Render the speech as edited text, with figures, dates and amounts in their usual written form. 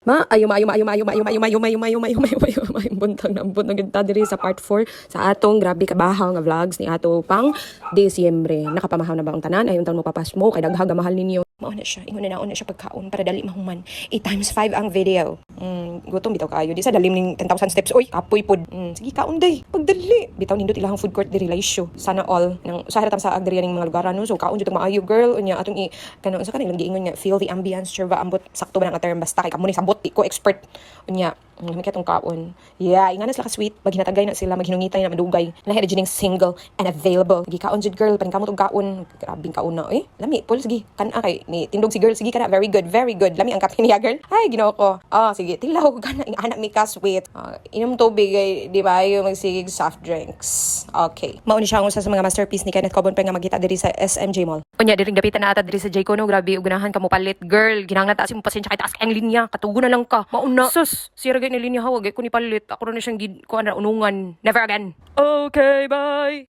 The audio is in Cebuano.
Maayo, maayo, maayo, maayo, maayo, maayo, maayo, maayo, maayo, maayo, maayo, maayo, maayo, buntag na ambot na gid ta diri sa part 4 sa atong grabe kabahaw nga vlogs ni ato pang Disyembre. Nakapamahaw na ba ang tanan? Ayon taon mo papas mo kay daghag mahal ninyo. Mao na siya, ingon na naon na siya pagkaon para dali mahuman. I times 5 ang video. Gutom bitaw kaayo. Di sa dalim ning 10,000 steps. Oy, kapoy pod. Sige kaon day. Pagdali. Bitaw nindot ilahang food court diri laisyo. Sana all. Nang usahay ra ta sa diri ning mga lugar ano. So kaon jud tong maayo, girl. Unya atong i kanang unsa kanang giingon nga feel the ambience sure ba, ambot sakto ba ang term, basta kay kamo ni sabot, di ko expert. Unya lami kay tong kaon. Yeah, ingana sila ka sweet. Maghinatagay na sila, maghinungitay na madugay. Lahi ra jud ning single and available. Sige kaon jud, girl, paning kamot og kaon. Grabing kaon na eh. Lami pol, sige. Kana kay ni tindog si girl, sige kana, very good, very good. Lami ang kape niya, girl. Ay, Ginoo ko. Ah, sige, tilaw kana ing anak mi ka sweet. Ah, inom tubig ay di ba yung magsigig soft drinks. Okay. Mao ni siya ang usa sa mga masterpiece ni Kenneth Cobon pa nga makita diri sa SMJ Mall. Unya diri dapitan na ata diri sa Jayco no, grabe ug ganahan ka mo palit, girl. Ginanglan ta mo pasensya kay taas kay ang linya. Katugo na lang ka. Mauna. Sus, siya ra ni linya hawa ko ni palit. Ako ra na siyang gid kuan ra unungan. Never again. Okay, bye.